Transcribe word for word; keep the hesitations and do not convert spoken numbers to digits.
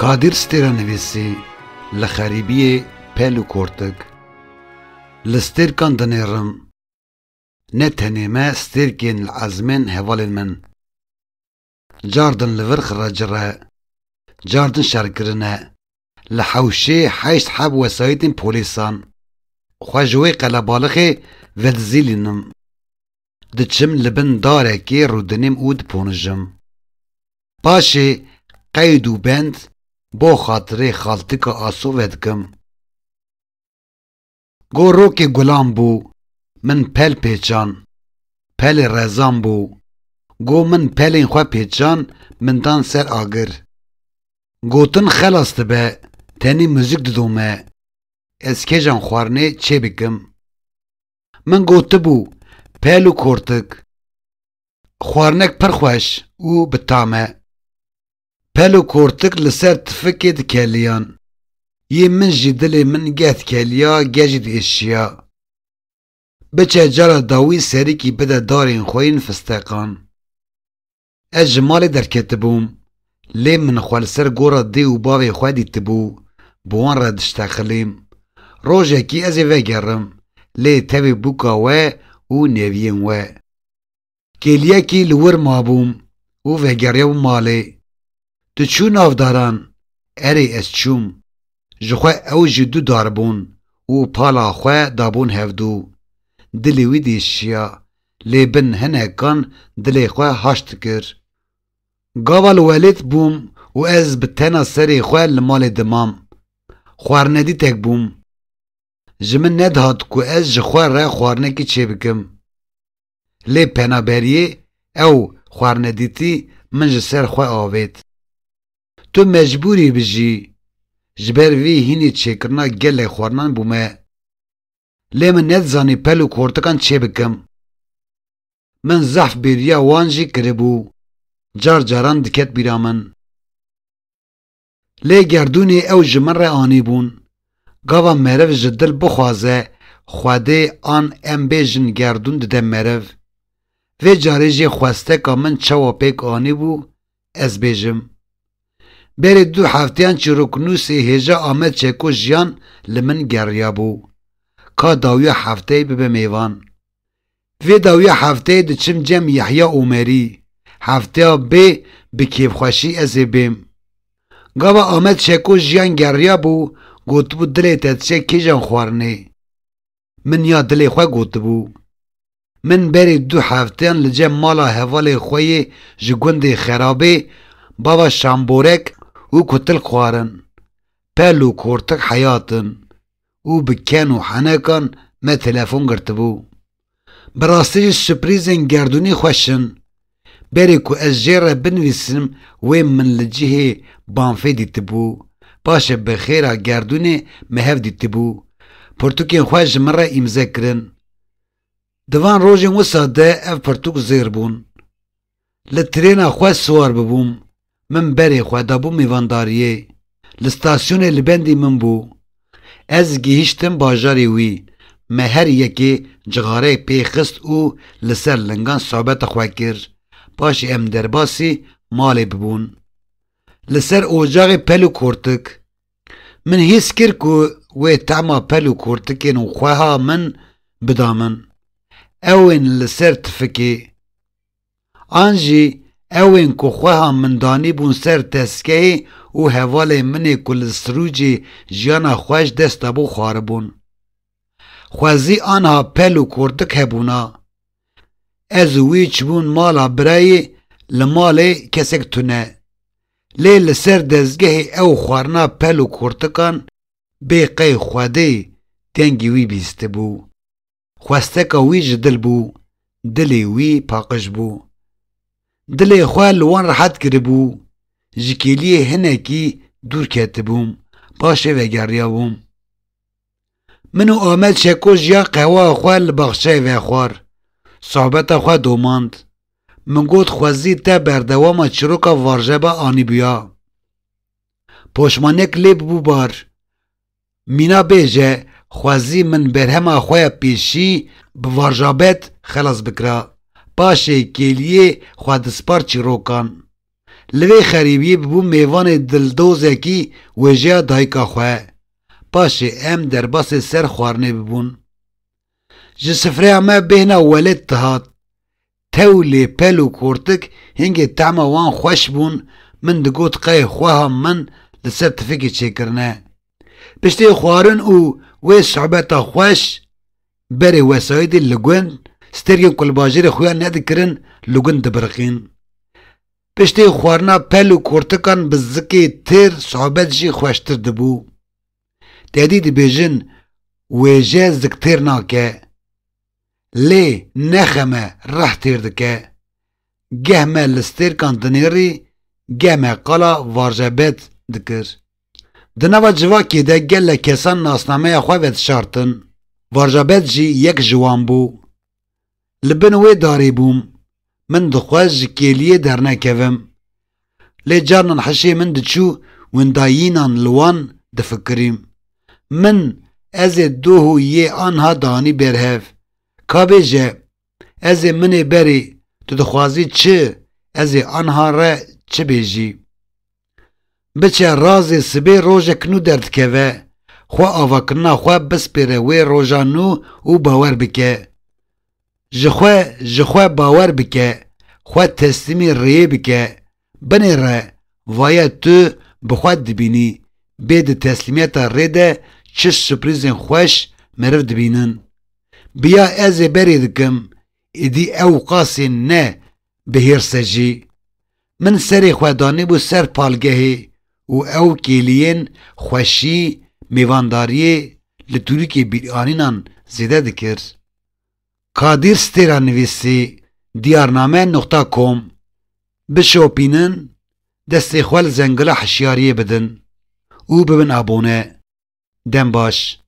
Kadîr Stêra nivîsî, Li xerîbiyê pel û kortik. Li stêrkan dinêrim. Ne tenê me, stêrkên li ezmên hevalên min. Cardin li vir xiracire, cardin şerkirine. Li hewşê heşt heb wesayîtên polîsan. Xwe ji wê qelebalixê vedizîlînim. Diçim li bin darekê rûdinêm û diponijim. Paşê qeyd û bend bo xatirê xaltika Aso vedikim. Go rokê gulan bû, min pel pêçan. Pelê rezan bû. Go min pelên xwe pêçan, min dan ser agir. Gotin xelas dibe, tenê muzîk didome. Ez kêjan xwarinê çêbikim. Min gotibû, pel û kortik. Xwarinek pir xweş û bi tam e. Pel û kortik li ser tifikê dikeliyan. Yê min jî dilê min geh dikeliya, geh jî diêşiya. Biçe cara dawî serîkî bide darên xwe yên fisteqan. Ez ji malê derketibûm, lê min xwe li ser gora dê û bavê xwe dîtibû, bi wan re diştexilîm. Rojekî ez ê vegerim, lê tevî bûka we û neviyên we. Kêliyekî li wir mabûm û vegeriyabûm malê. Diçû nav daran, erê ez çûm. Ji xwe ew jî du dar bûn û pala xwe dabûn hevdû. Dilê wî dêşiya, lê bin hinekan dilê xwe haş dikir. Gava li welêt bûm û ez bi tena serê xwe li malê dimam. Xwarinedîtek bûm. Ji min nedihat ku ez ji xwe re xwarinekî çêbikim. Lê penaberiyê ew xwarinedîtî min ji ser xwe avêt. Tu mecbûrî bijî. Ji ber vî hînî çêkirina gelek xwarinan bûme. Lê min nedizanî pel û kortikan çêbikim. Min zehf bêriya wan jî kiribû. Car caran diket bîra min. Lê gerdûnê ew ji min re anîbûn. Gava meriv ji dil bixwaze, Xwedê an em bêjin gerdûn dide meriv. Vê carê jî xwesteka min çawa pêk anîbû, ez bêjim. Berê du hefteyan çîroknûsê hêja Amed Çeko Jiyan li min geriyabû. Ka dawiya hefteyê bibe mêvan. Vê dawiya hefteyê diçim cem Yehya Omerî. Hefteya bê bi kêfxweşî ez ê bêm. Gava Amed Çeko Jiyan geriyabû, gotibû dilê te diçe kêjan xwarinê. Min ya dilê xwe gotibû. Min berê du hefteyan li cem mala hevalê xwe yê ji gundê Xerabê, bava Şamborek û kutil xwarin. Pel û kortik heyat in û bi ken û henekan me telefon girtibû. Bi rastî jî surprîzên gerdûnî xweş in. Berê ku ez jê re binivîsim, wê min li cihê banfê dîtibû. Paşê bi xêra gerdûnê me hev dîtibû. Pirtûkên xwe ji min re îmze kirin. Di van rojên wisa de ev pirtûk zêr bûn. Li trêna xwe siwar bibûm. Min berê xwe dabû mêvandariyê. Li stasyonê li bendî min bû. Ez gihiştim bajarê wî. Me her yekê cixareyek pê xist û li ser lingan sohbeta xwe kir. Paşê em derbasî malê bibûn. Li ser ocaxê pel û kortik. Min hîs kir ku wê tema pel û kortikên û xweha min bida min. Ew ên li ser tifikê. An jî ew ên ku xweha min danîbûn ser tezkeyê û hevalê min ê ku li sirûcê jiyana xwe ji dest dabû xwaribûn. Xwezî anha pel û kortik hebûna. Ez û wî çibûn mala birayê, li malê kesek tune. Lê li ser dezgehê ew xwarina pel û kortikan bê qey Xwedê dengê wî bihîstibû. Xwesteka wî ji dil bû, dilê wî paqij bû. Dilê xwe li wan rehet kiribû, ji kêliyê hinekî dûr ketibûm, paşê vegeriyabûm. Min û Amed Çeko jiya qehweya xwe li baxçeyê vexwar. Sohbeta xwe domand. Min got, Xwezî te berdewama çîroka Varjeba anîbûya. Poşmanek lê bû bar. Mîna bêje, Xwezî min berhema xwe ya pêşî bi Varjabet xelas bikira. Paşê kêliyê xwe dispar çîrokan. Li vê xerîbiyê bibû mêvanê dildozekî wêjeya dayika xwe. Paşê em derbasê ser xwarinê bibûn. Ji sifreya me bêhna welêt dihat. Tewlê, pel û kortik hingê tehma wan xweş bûn, min digot qey xweha min li ser tifikê çêkirine. Piştê xwarin û wê sohbeta xweş, berê wesayîtê li gund, stêrkên ku li bajêrê xuya nedikirin, li gund dibiriqîn. Piştê xwarina pel û kortikan bi zikê têr sohbet jî xweştir dibû. Tedî dibêjin, wêje zik têr nake. Lê nexeme reh têr dike. Geh me li stêrkan dinêrî, geh me qala varjebet dikir. Di nava civakê de gelek kesan nasnameya xwe vedişartin. Varjebet jî yek ji wan bû. Li bin wê darê bûm. Min dixwest ji kêliyê dernekevim. Lê carnan hişê min diçû windayînan li wan difikirîm. Min, ez ê doh û yê anha danî ber hev. Ka bêje, ez ê min ê berê, tu dixwazî çi, ez ê anha re çi bêjî? Biçe razê sibê rojek nû derdikeve, xwe avakirina xwe bispêre wê roja nû û bawer bike. Ji xwe, ji xwe bawer bike, xwe teslîmî rêyê bike, binêre, vaye tu bi xwe dibînî, bê di teslîmiyeta rê de çi surprîzên xweş meriv dibînin. Bi ya ez ê berê dikim, êdî ew qasê ne bi hêrs e jî. Min serê xwe danîbû ser palgehê û ew kêliyên xweşî, mêvandariyê li tûrikê bîranînan zêde dikir. Kadîr Stêra nivîsî, diyarname nuqta com. Bişopînin, destê xwe li zengila hişyariyê bidin û bibin abone. Dem baş.